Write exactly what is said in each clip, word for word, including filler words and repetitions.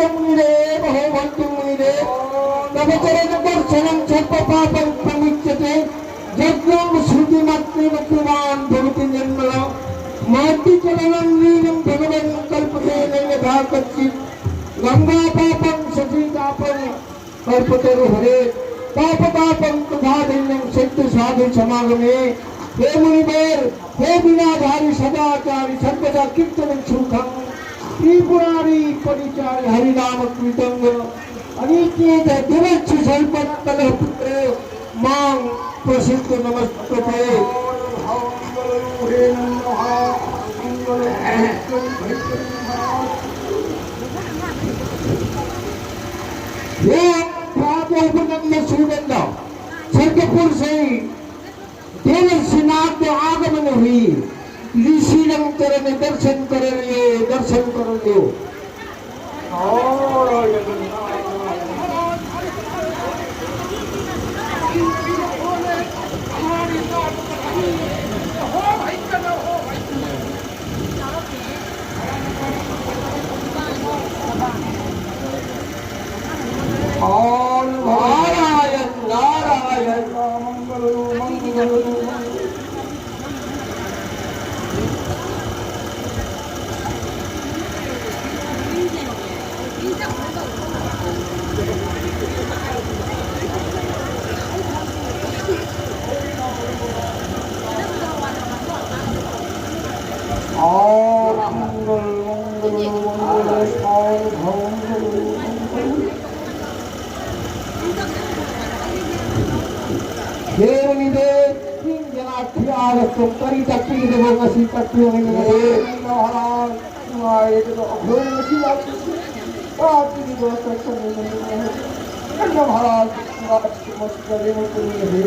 मुनिरे, महोभक्तमुनिरे, तव चरणदर्शनं सर्वपापं प्रमुच्यते। यज्ञं श्रुतिमत्रेण कृतवान् भवति निर्मल। मातृचरणं नीलं भगवन् कल्पते न यथा कच्चित्। गङ्गापापं शचीपापं कल्पतरुहरे। पापतापं तथा दैन्यं सत्त्वसाधुसमागमे। हे मुनिवर, हे वीणाधारी सदाचारी सर्वदा कीर्तनं सुखं। त्रिपुरारी परिचारी हरिनाम कृतंग। अनिकेत दुरच्छ सर्वकलह पुत्र मां प्रसीद नमस्तुते। हे प्रातोपनंद सुगंध सर्वपुर से देवर्षि नारद आगमन हुई। ऋषि रंग चरण दर्शन कर लियो, दर्शन कर लियो। नारायण नारायण। ꯀꯔꯤ ꯇꯥꯛꯄꯤꯒꯗꯕ ꯉꯁꯤ ꯇꯥꯛꯄꯤꯌꯨ ꯍꯥꯏꯅ ꯅꯨꯡꯉꯥꯏꯔꯦ꯫ ꯑꯗꯨꯒ ꯑꯩꯈꯣꯏꯅ ꯉꯁꯤ ꯂꯥꯛꯄꯁꯤ ꯄꯥꯞꯀꯤ ꯗꯣꯁ ꯆꯠꯁꯤꯟꯅꯕꯅꯤ꯫ ꯀꯟꯅ ꯃꯍꯥꯔꯥꯖ ꯃꯍꯥꯔꯥꯖ ꯃꯁꯤꯗ ꯂꯦꯡꯉꯛꯄꯅꯤ꯫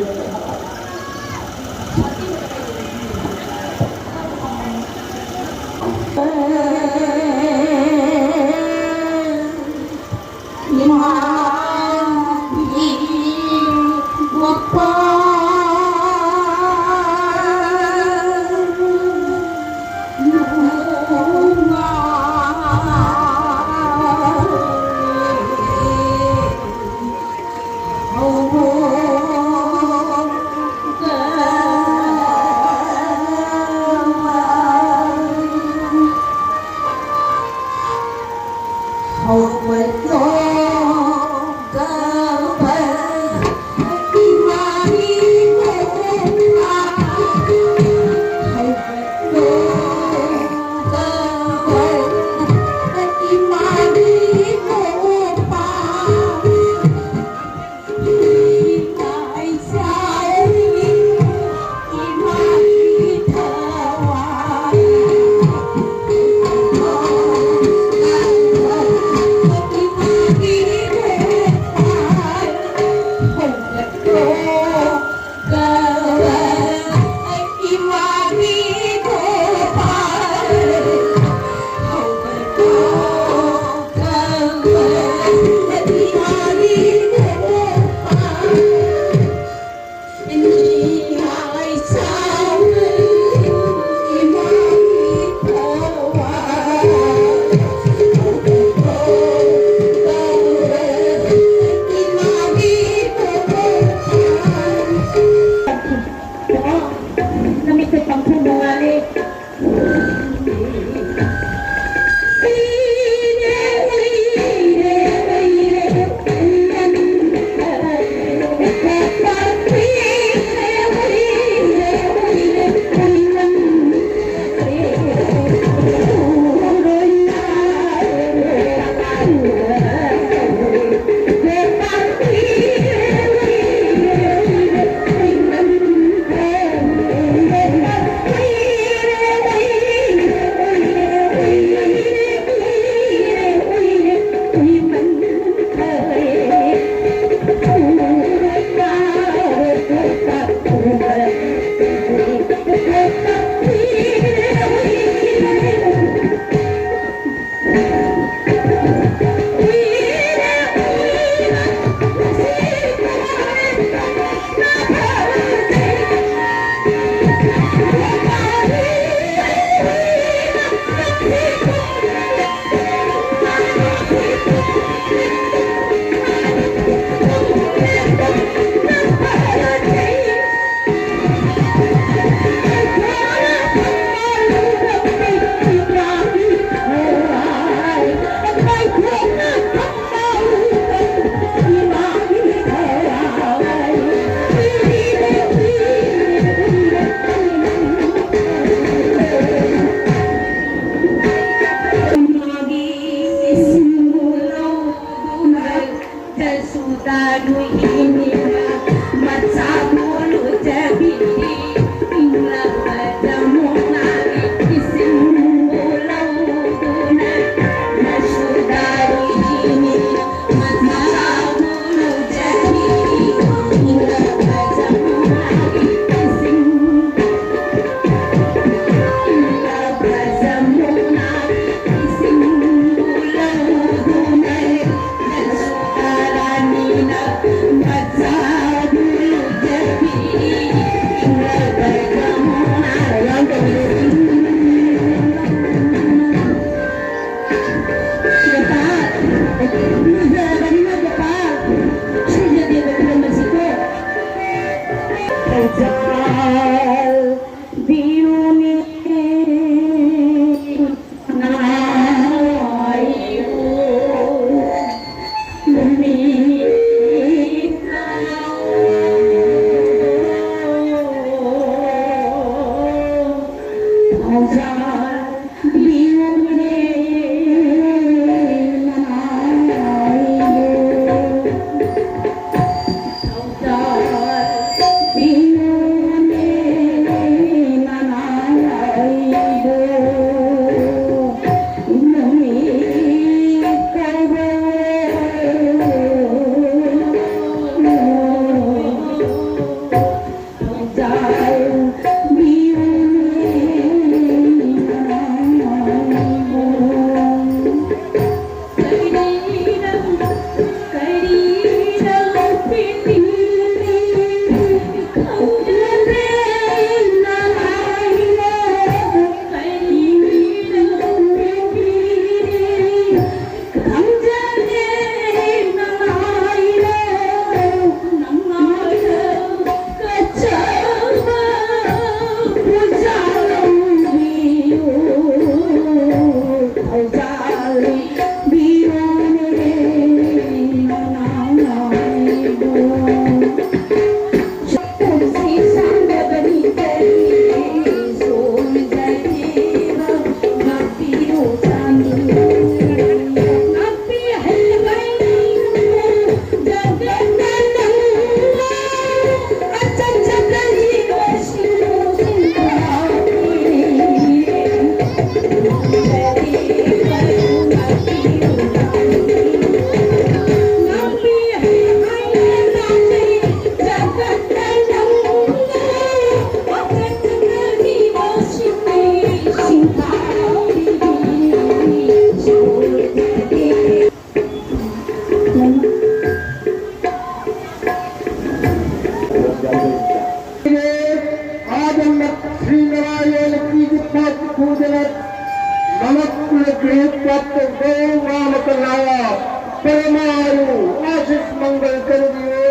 परमायु आशीष मंगल कर दियो।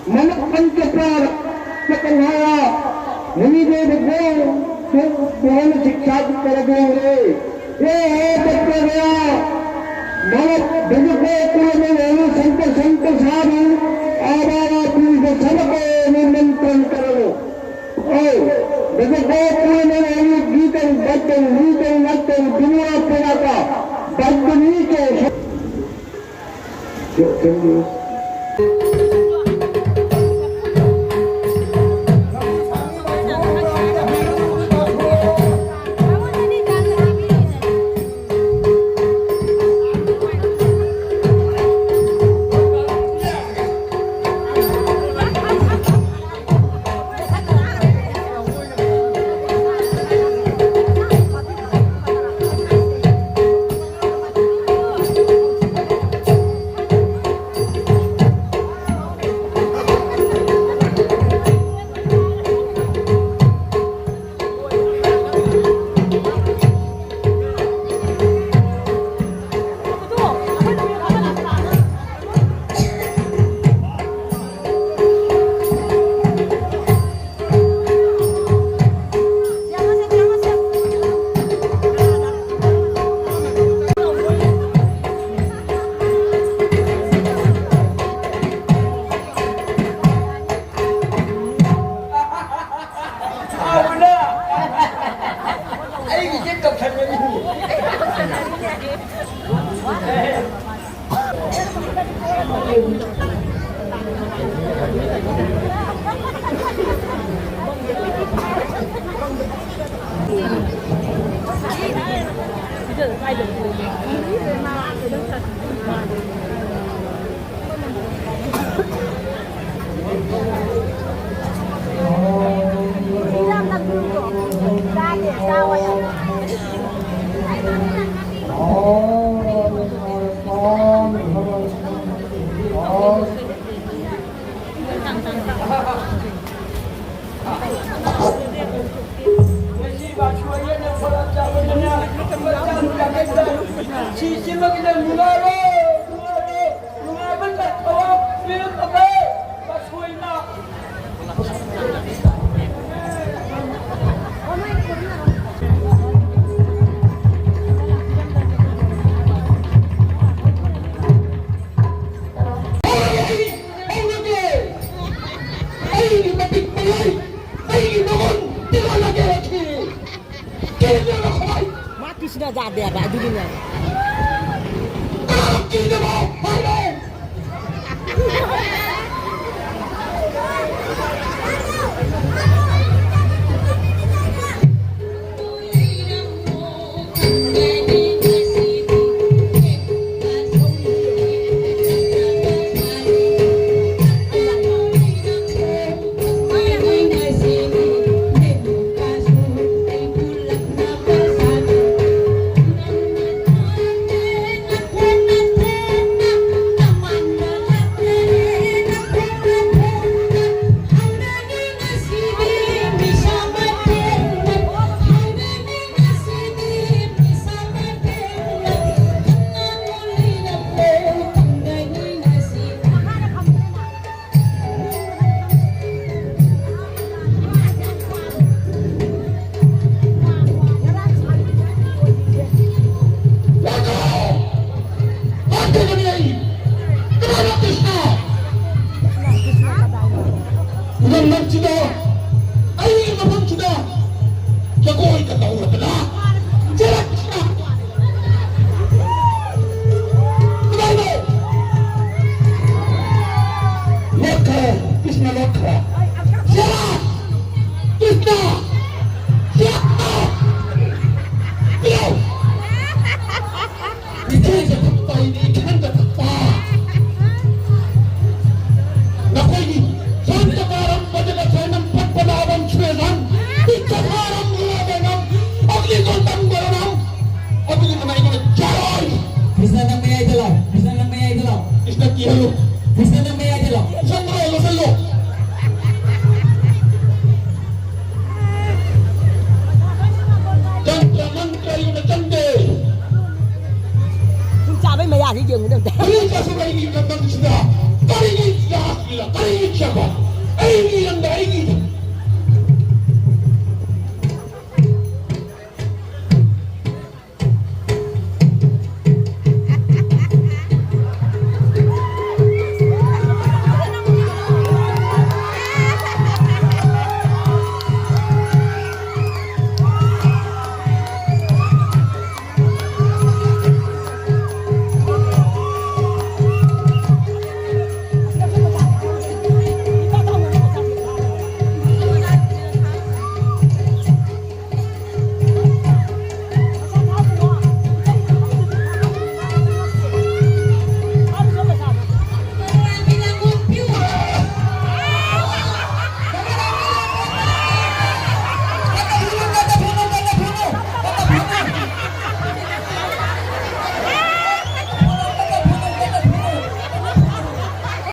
मन पंच प्राण कन्हैया मुनिदेव गो तुम शिक्षा कर देंगे। ये है तत्व गया। मन बिजको कुल में रहने संत संत साधु आवारा पीर सबको निमंत्रण करो। ओ बिजको कुल में रहने गीतन बचन नीतन नचन दुनिया पड़ा का बंदनी के ꯁꯤꯁꯤꯃꯒꯤꯅ ꯅꯨꯡꯉꯥꯏꯔꯣ, ꯅꯨꯡꯉꯥꯏꯔꯣ, ꯅꯨꯡꯉꯥꯏꯕ ꯊꯧꯔꯝ ꯄꯤꯔꯛꯄꯒꯤ ꯃꯁꯣꯏꯅ꯫ ꯍꯧꯔꯒꯦ, ꯍꯧꯔꯒꯦ꯫ ꯑꯩꯒꯤ ꯃꯇꯤꯛ ꯃꯌꯥꯏ, ꯑꯩꯒꯤ ꯃꯒꯨꯟ ꯇꯤꯜꯍꯜꯂꯒꯦ ꯍꯥꯏꯈꯤ꯫ ꯀꯤꯗꯅ ꯈꯣꯏ꯫ ꯃꯥ ꯀ꯭ꯔꯤꯁꯅ ꯌꯥꯗꯦ ꯍꯥꯏꯕ, ꯑꯗꯨꯒꯤꯅꯦ꯫ ꯀꯅꯥ ꯀꯤꯗꯕ ꯍꯥꯏꯔꯣ? ꯂꯝꯗꯝꯁꯤꯗ, ꯑꯩꯒꯤ ꯃꯐꯝꯁꯤꯗ ꯖꯒꯣꯏꯒ ꯇꯧꯔꯗꯅ ꯆꯦꯔꯛꯁꯤꯅ ꯀꯗꯥꯏꯅꯣ? ꯂꯣꯠꯈ꯭ꯔꯦ, ꯀ꯭ꯔꯤꯁꯅ ꯂꯣꯠꯈ꯭ꯔꯦ꯫ ꯆꯦꯔꯛ! ꯀ꯭ꯔꯤꯁꯅ! ꯆꯦꯔꯛ! ꯄꯤꯌꯨ! ꯏꯊꯦꯟꯗ ꯊꯛꯄ ꯍꯥꯏꯗꯤ ꯏꯊꯦꯟꯗ ꯊꯛꯄ꯫ ꯅꯈꯣꯏꯒꯤ ꯁꯣꯟ ꯆꯀꯥꯔꯝ ꯕꯖꯒ ꯁꯣꯏꯅꯝ ꯄꯠꯄꯅꯥꯕꯝ ꯁ꯭ꯋꯦꯗꯝ ꯄꯤꯠꯇꯊꯥꯔꯝ ꯂꯨꯋꯥꯕꯦꯅꯝ ꯑꯒꯅꯤꯀꯣꯟꯗꯝ ꯒꯣꯔꯅꯝ꯫ ꯑꯗꯨꯒꯨꯝꯕꯅ ꯑꯩꯉꯣꯟꯗ ꯌꯥꯔꯣꯏ꯫ ꯀ꯭ꯔꯤꯁꯅ ꯅꯪ ꯃꯌꯥꯏꯗ ꯂꯥꯛꯑꯣ꯫ ꯀ꯭ꯔꯤꯁꯅ ꯅꯪ ꯃꯌꯥꯏꯗ ꯂꯥꯛꯑꯣ꯫ ꯀ꯭ꯔꯤꯁꯅ ꯀꯤꯍꯜꯂꯨ꯫ ꯀ꯭ꯔꯤꯁꯅ ꯅꯪ ꯃꯌꯥꯏꯗ